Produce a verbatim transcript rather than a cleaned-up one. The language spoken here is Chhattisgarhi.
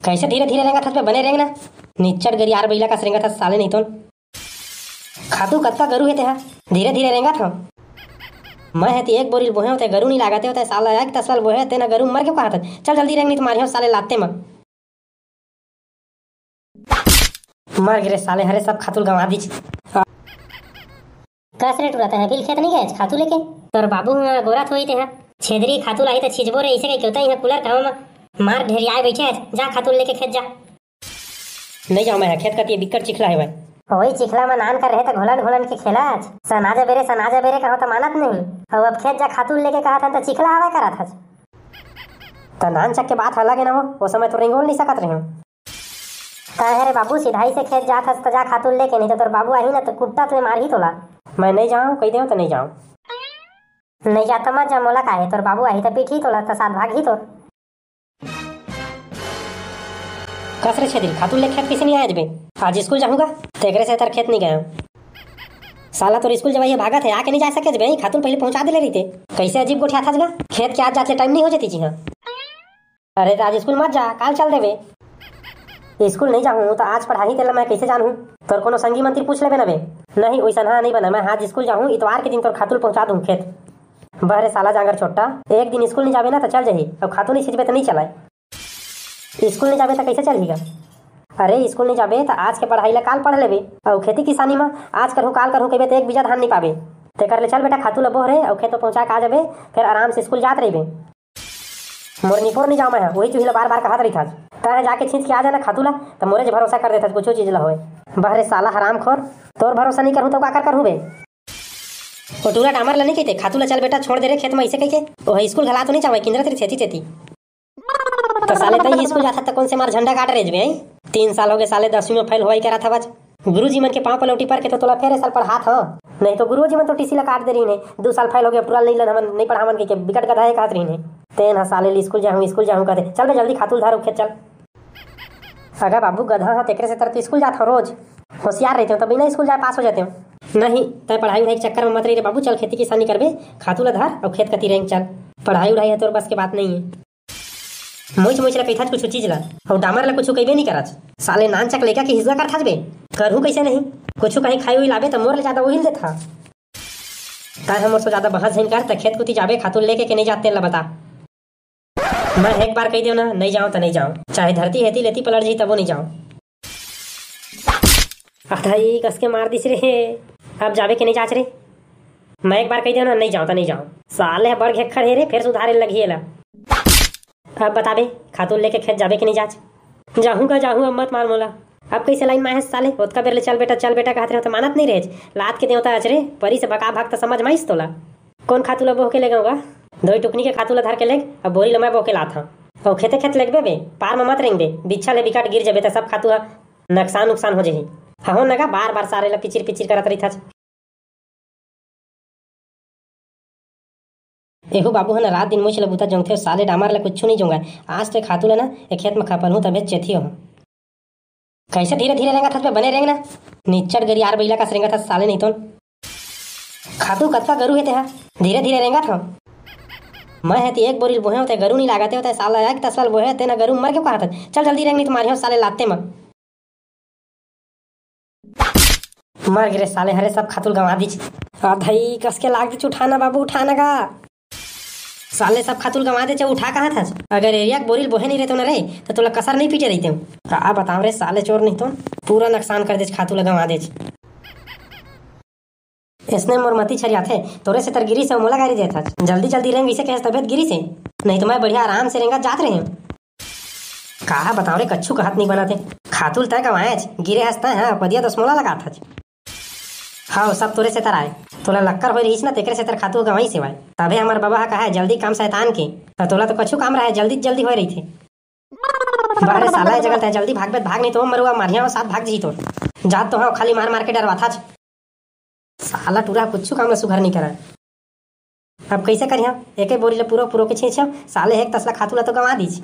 कइसे धीरे धीरे रेंगत हस बे, बने रेंग ना। निच्चट गरियार बइला कस रेंगत हस साले नहीं तो। खातू कतका गरू हे तेहा, धीरे धीरे रेंगत हव। मैं हे ती एक बोरी ल बोहे होते गरू नहीं लागते होते साला एक तसला ल बोहे तेना गरू मर के कहत हस। चल जल्दी रेंग नहीं तो मारियो साले लाते म। मर गे रे साले, हरे सब खातू ल गंवा दीच। कस रे टूरा, तैं अभी ले खेत नहीं गए खातू लेके? तोर बाबू ह गोरा थोई तेहा। छेदरी खातू लाही त छिजबो रे, इसे के क्यों तैं इहाँ कूलर कहवा म मार ढेरियाए बैठे हस, जा खातू लेके खेत जा। नहीं जाऊँ मैं खेत कती, बिक्कट चिखला है भाई। ओही चिखला म नान कर रहे त घोलन घोलन के खेला आज। सना जबे रे, सना जबे रे कहो त मानत नहीं। अब, अब खेत जा खातू लेके कहत हन त चिखला आवे करत हस। त नान चक के बात अलग है ना वो, वो समय तो रेंगोल नहीं सकत रहे। काहे रे बाबू, सिधाई से खेत जात हस त जा खातू लेके, नहीं तो तोर बाबू आही ना त कुट्टा तुझे मारही तोला। मैं नहीं जाऊँ, कही देव त नहीं जाऊँ। नहीं जाता मत जा, मोला काहे, तोर बाबू आही त पीटही तोला, त सात भागही तोर। कस रे छेदरी, खातू ले खेत कइसे नहीं आए बे? आज स्कूल जाहूँगा, तेकरे से तर खेत नहीं गया। साला तोर स्कूल जवाई भागत है, आके नहीं जा सके बे, खातू पहले पहुँचा दे ले रही थे। कइसे अजीब गोठियात हस गा? खेत के आज जात ले टाइम नहीं हो जाती जी हाँ। अरे त आज स्कूल मत जा, काल चल देबे। स्कूल नहीं जाहूँ त आज पढ़ाही तेला मैं कइसे जानहूँ? तोर कोनो संगी मन ती पूछ लेबे ना बे। नहीं, ओइसन हा नहीं बना, मैं आज स्कूल जाहूँ, इतवार के दिन तोर खातू ल पहुँचा दूँ खेत। बहरे साला जांगर छोट्टा, एक दिन स्कूल नहीं जाबे ना त चल जाही, अब खातू नहीं छिजबे त नहीं चलाए। स्कूल नहीं जाबे त कइसे चलही गा? अरे स्कूल नहीं जाबे त आज के पढ़ाई ला काल पढ़ लेबे, अउ खेती किसानी म आज करहूँ काल करहूँ कहिबे त एक बीजा धान नहीं पाबे। तेकर ले चल बेटा खातू ला बोह रे, अउ खेत म पहुँचा के आ जाबे, फिर आराम से स्कूल जात रहिबे। मोर निपोर नहीं जाओ मैं, वही चूही ला बार बार कहत रहिथस। तैं जाके छींच के आ जाना खातू ला, त मोरे जे भरोसा कर देथस कुछो चीज ला होए। बहरे साला हरामखोर, तोर भरोसा नहीं करहूँ त काकर करहूँ बे? ओ टूरा डामर ला नहीं कहिते, खातू ला चल बेटा छोड़ दे रे खेत म, इसे कहिके। ओह स्कूल घला तो नहीं जावे, किंदरा तेरी छेती छेती। त साले तई स्कूल जाथा त कौन से मार झंडा गाड़ रेजबे, हैं? तीन साल हो गए साले दसवीं में फेल होई करा था बच। गुरुजी मन के पाँव पलौटी पर के तो तोला फेर ए साल पढ़ात हव। नहीं तो गुरुजी मन तो टीसी ला काट दे रही ने। दू साल फेल हो गए, टूरा नहीं लन हमन, नहीं पढ़ावन के, के बिकट गधा है कहत रही ने। तेन ह साले ली स्कूल जाहूँ, स्कूल जाहूँ कहते। चल बे जल्दी खातू ल धर खेत चल। अगर बाबू गधा ह तेकरे से तर तो स्कूल जात हव रोज। होशियार रहते हो तो बिना स्कूल जाए पास हो जाते हो। नहीं, तय पढ़ाई उढ़ाई के चक्कर में मत रही रे बाबू, चल खेती किसानी करबे, खातू ला धर और खेत कती रेंग चल। पढ़ाई उढ़ाई है तोर बस के बात नहीं है। मोइच मोइच ला कहिथच कुछु चीज ला, अउ डामर ला कुछु कहिबे नहीं करच। साले नानचक लइका के हिसुआ करथच बे। करहूँ कइसे नहीं? कुछु कहीं खाई हुई लाबे त मोर ले जादा उहिल देथा। तैं ह मोर से जादा बहस झन कर, त खेत कुती जाबे, खातू लेके के नहीं जात तेन ला बता। मैं एक बार कही देव ना, नहीं जाओ त नहीं जाओ, चाहे धरती हेती लेती पलट जाही तबो नहीं जाओ। अधई कस के मार दिस रे। अब जाबे के नहीं जाच रे? मैं एक बार कही देव ना, नहीं जाओ त नहीं जाओ। साले ह बड़ घेक्खर हे रे, फेर सुधारे लगी एला। अब बताबे, खातू लेके खेत जाबे के नहीं जाच? जाहूँ का जाहूँ, अब मत मार मोला। अब कइसे लाइन में आहे साले? ओतका बेर ले चल बेटा, चल बेटा कहत रहे त मानत नहीं रहेच। लात के देवता अच रे, परी से बका भाग त समझ माइस तोला। कौन खातू ला बोह के ले गऊँ गा? दोई टुकनी के खातू ला धर के लेग, अब बोरी ला मैं बोह के लात हव। अउ खेते खेत लेगबे बे, पार में मत रेंगबे, बिच्छा ले बिकट गिर जबे त सब खातू ह नकसान नुकसान हो जही। हहो नगा बार बार सारे ला पिचिर पिचिर करत रहिथच। एहू बाबू ह न रात दिन मुछ ल बुता जोंगथे, साले डामर ल कुछु नहीं जोंगाय। आज तो ए खातू ल न ए खेत म खपलहूँ तभे चेथी हो। कइसे धीरे धीरे रेंगत हस बे, बने रेंग ना। निच्चट गरियार बइला कस रेंगत हस साले नहीं तो। खातू कतका गरू हे तेहा, धीरे धीरे रेंगत हव। मैं हे ती एक बोरी ल बोहे होते गरू नहीं लागते होते साला एक तसला ल बोहे तेना गरू मर के कहत हस। चल जल्दी रेंग नहीं तो मारियो साले लाते म। मर गे रे साले, हरे सब खातू ल गंवा दीच। आ धई, कस के लाग दीच, उठाना बाबू, उठाना गा। साले सब खातू ल गंवा दे, उठा कहाँ था? अगर एरिया के बोरी ल बोहे नहीं रहते ना रे, तो तोला कसर नहीं पीटे रहते। का बताओ रे साले चोर नहीं तो, पूरा नुकसान कर दे, खातू ल गंवा दे। इसने मोर मती छरियाथे, तोरे से तर गिरी से मोला गारी देत हच। जल्दी जल्दी रेंग, इसे कहे तबियत गिरी से, नहीं तो मैं बढ़िया आराम से रेंगा जात रहे। का बताओ रे, कच्छु कहत नहीं बनत हे। खातू ल तय गंवाएच, गिरे हस तय, हाँ, पदिया दस मोला लगात हच। हाँ, सब तोरे से तर आए। तोला लक्कर होय रहीस ना, तेकरे से तर खातू गंवाई सेवाय। तभे हमर बबा ह कहा, "जल्दी काम शैतान के।" त तोला तो कछु काम रहे, जल्दी जल्दी होय रहिथे। बाहरे साला, ए जगह तय जल्दी भागबे त भाग, नहीं तो मरुआ मारिया साथ भाग जी तोर। जात तो हाँ, खाली मार मार के डरवाथाच। साला टूरा कुछु काम ल सुघर नहीं करय। अब कइसे करिहा? एके बोरी ल पुरो पुरो के छेंछेव, साले एक तसला खातू ल तो गंवा दीच।